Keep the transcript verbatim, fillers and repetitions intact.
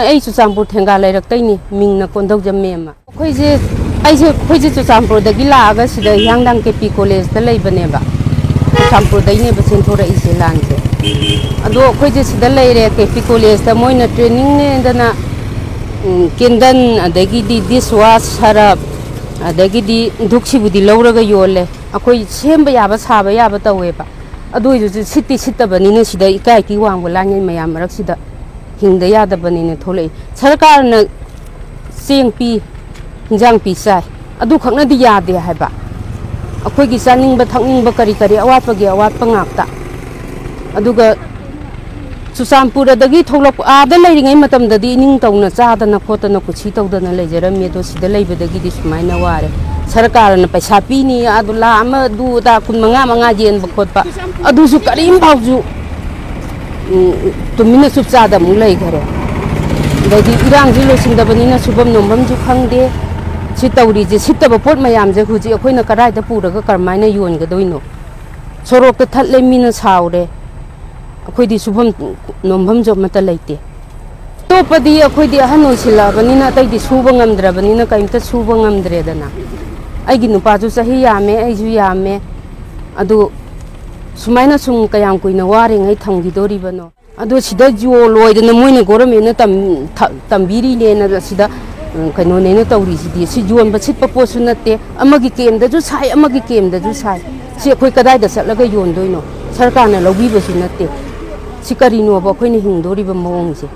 ꯑꯩ ꯆꯨꯔꯆꯥꯟꯄꯨꯔ ꯊꯦꯡꯒꯥ ꯂꯩꯔꯛꯇꯩꯅꯤ, ꯃꯤꯡꯅ ꯀꯣꯟꯗꯧꯖꯝ ꯃꯦꯝꯃ꯫ ꯑꯩꯈꯣꯏꯁꯦ, ꯑꯩꯁꯦ, ꯑꯩꯈꯣꯏꯁꯦ ꯆꯨꯔꯆꯥꯟꯄꯨꯔꯗꯒꯤ ꯂꯥꯛꯑꯒ ꯁꯤꯗ ꯍꯤꯌꯥꯡꯊꯥꯡ ꯀꯦ ꯄꯤ ꯀꯣꯂꯦꯖꯇ ꯂꯩꯕꯅꯦꯕ꯫ ꯆꯨꯔꯆꯥꯟꯄꯨꯔꯗꯩꯅꯦꯕ ꯆꯦꯟꯊꯣꯔꯛꯏꯁꯦ ꯂꯥꯟꯁꯦ꯫ ꯑꯗꯣ ꯑꯩꯈꯣꯏꯁꯦ ꯁꯤꯗ ꯂꯩꯔꯦ, ꯀꯦ ꯄꯤ ꯀꯣꯂꯦꯖꯇ ꯃꯣꯏꯅ ꯇ꯭ꯔꯦꯅꯤꯡꯅꯦꯗꯅ, ꯎꯝ, ꯀꯦꯟꯗꯜ, ꯑꯗꯒꯤꯗꯤ ꯗꯤꯁ ꯋꯥꯁ, ꯁꯔꯞ, ꯑꯗꯒꯤꯗꯤ ꯙꯨꯛꯁꯤꯕꯨꯗꯤ ꯂꯧꯔꯒ ꯌꯣꯜꯂꯦ꯫ ꯑꯩꯈꯣꯏ ꯁꯦꯝꯕ ꯌꯥꯕ, ꯁꯥꯕ ꯌꯥꯕ ꯇꯧꯋꯦꯕ꯫ ꯑꯗꯨ ꯑꯣꯏꯔꯁꯨ ꯁꯤꯠꯇꯤ ꯁꯤꯠꯇꯕꯅꯤꯅ ꯁꯤꯗ ꯏꯀꯥꯏ ꯏꯀꯤ ꯋꯥꯡꯕ ꯂꯥꯡꯉꯩ ꯃꯌꯥꯝ ꯃꯔꯛꯁꯤꯗ ꯍꯤꯡꯗ ꯌꯥꯗꯕꯅꯤꯅ ꯊꯣꯛꯂꯛꯏ꯫ ꯁꯔꯀꯥꯔꯅ ꯆꯦꯡ ꯄꯤ, ꯍꯤꯟꯖꯥꯡ ꯄꯤ ꯆꯥꯏ, ꯑꯗꯨꯈꯛꯅꯗꯤ ꯌꯥꯗꯦ ꯍꯥꯏꯕ꯫ ꯑꯩꯈꯣꯏꯒꯤ ꯆꯥꯅꯤꯡꯕ ꯊꯛꯅꯤꯡꯕ ꯀꯔꯤ ꯀꯔꯤ ꯑꯋꯥꯠꯄꯒꯤ ꯑꯋꯥꯠꯄ ꯉꯥꯛꯇ꯫ ꯑꯗꯨꯒ ꯆꯨꯔꯆꯥꯟꯄꯨꯔꯗꯒꯤ ꯊꯣꯛꯂꯛꯄ, ꯑꯥꯗ ꯂꯩꯔꯤꯉꯩ ꯃꯇꯝꯗꯗꯤ ꯏꯅꯤꯡ ꯇꯧꯅ ꯆꯥꯗꯅ ꯈꯣꯠꯇꯅ ꯀꯨꯁꯤ ꯇꯧꯗꯅ ꯂꯩꯖꯔꯝꯃꯤ꯫ ꯑꯗꯣ ꯁꯤꯗ ꯂꯩꯕꯗꯒꯤꯗꯤ ꯁꯨꯃꯥꯏꯅ ꯋꯥꯔꯦ꯫ ꯁꯔꯀꯥꯔꯅ ꯄꯩꯁꯥ ꯄꯤꯅꯤ, ꯑꯗꯨ ꯂꯥ ꯑꯃ, ꯑꯗꯨ ꯑꯗꯥ ꯀꯨꯟ ꯃꯉꯥ ꯃꯉꯥ ꯌꯦꯟꯕ ꯈꯣꯠꯄ, ꯑꯗꯨꯁꯨ ꯀꯔꯤꯝ ꯐꯥꯎꯁꯨ, ꯎꯝ, ꯇꯨꯃꯤꯟꯅ ꯆꯨꯞ ꯆꯥꯗ ꯑꯃꯨꯛ ꯂꯩꯈꯔꯦ꯫ ꯑꯗꯩꯗꯤ ꯏꯔꯥꯡꯁꯤ ꯂꯣꯏꯁꯤꯟꯗꯕꯅꯤꯅ ꯁꯨꯐꯝ ꯅꯣꯝꯐꯝꯁꯨ ꯈꯪꯗꯦ꯫ ꯁꯤ ꯇꯧꯔꯤꯁꯦ, ꯁꯤꯠꯇꯕ ꯄꯣꯠ ꯃꯌꯥꯝꯁꯦ ꯍꯧꯖꯤꯛ ꯑꯩꯈꯣꯏꯅ ꯀꯗꯥꯏꯗ ꯄꯨꯔꯒ ꯀꯔꯝꯍꯥꯏꯅ ꯌꯣꯟꯒꯗꯣꯏꯅꯣ? ꯁꯣꯔꯣꯛꯇ ꯊꯠꯂꯦ, ꯃꯤꯅ ꯁꯥꯎꯔꯦ꯫ ꯑꯩꯈꯣꯏꯗꯤ ꯁꯨꯐꯝ ꯅꯣꯝꯐꯝꯁꯨ ꯑꯃꯠꯇ ꯂꯩꯇꯦ꯫ ꯑꯇꯣꯞꯄꯗꯤ ꯑꯩꯈꯣꯏꯗꯤ ꯑꯍꯟ ꯑꯣꯏꯁꯤꯜꯂꯛꯑꯕꯅꯤꯅ ꯑꯇꯩꯗꯤ ꯁꯨꯕ ꯉꯝꯗ꯭ꯔꯕꯅꯤꯅ ꯀꯔꯤꯝꯇ ꯁꯨꯕ ꯉꯝꯗ꯭ꯔꯦꯗꯅ꯫ ꯑꯩꯒꯤ ꯅꯨꯄꯥꯁꯨ ꯆꯍꯤ ꯌꯥꯝꯃꯦ, ꯑꯩꯁꯨ ꯌꯥꯝꯃꯦ꯫ ꯑꯗꯨ ꯁꯨꯃꯥꯏꯅ ꯁꯨꯝ ꯀꯌꯥꯝ ꯀꯨꯏꯅ ꯋꯥꯔꯤꯉꯩ ꯊꯝꯈꯤꯗꯣꯔꯤꯕꯅꯣ? ꯑꯗꯨ ꯁꯤꯗ ꯌꯣꯜꯂꯣꯏꯗꯅ ꯃꯣꯏꯅ ꯒꯣꯔꯃꯦꯟꯅ ꯇꯝ-, ꯊ-, ꯇꯝꯕꯤꯔꯤꯅꯦꯅ ꯁꯤꯗ, ꯎꯝ, ꯀꯩꯅꯣꯅꯦꯅ ꯇꯧꯔꯤꯁꯤꯗꯤ꯫ ꯁꯤ ꯌꯣꯟꯕ ꯁꯤꯠꯄ ꯄꯣꯠꯁꯨ ꯅꯠꯇꯦ꯫ ꯑꯃꯒꯤ ꯀꯦꯝꯗꯁꯨ ꯁꯥꯏ, ꯑꯃꯒꯤ ꯀꯦꯝꯗꯁꯨ ꯁꯥꯏ꯫ ꯁꯤ ꯑꯩꯈꯣꯏ ꯀꯗꯥꯏꯗ ꯆꯠꯂꯒ ꯌꯣꯟꯗꯣꯏꯅꯣ? ꯁꯔꯀꯥꯔꯅ ꯂꯧꯕꯤꯕꯁꯨ ꯅꯠꯇꯦ꯫ ꯁꯤ ꯀꯔꯤꯅꯣꯕ ꯑꯩꯈꯣꯏꯅ ꯍꯤꯡꯗꯣꯔꯤꯕ ꯃꯑꯣꯡꯁꯦ?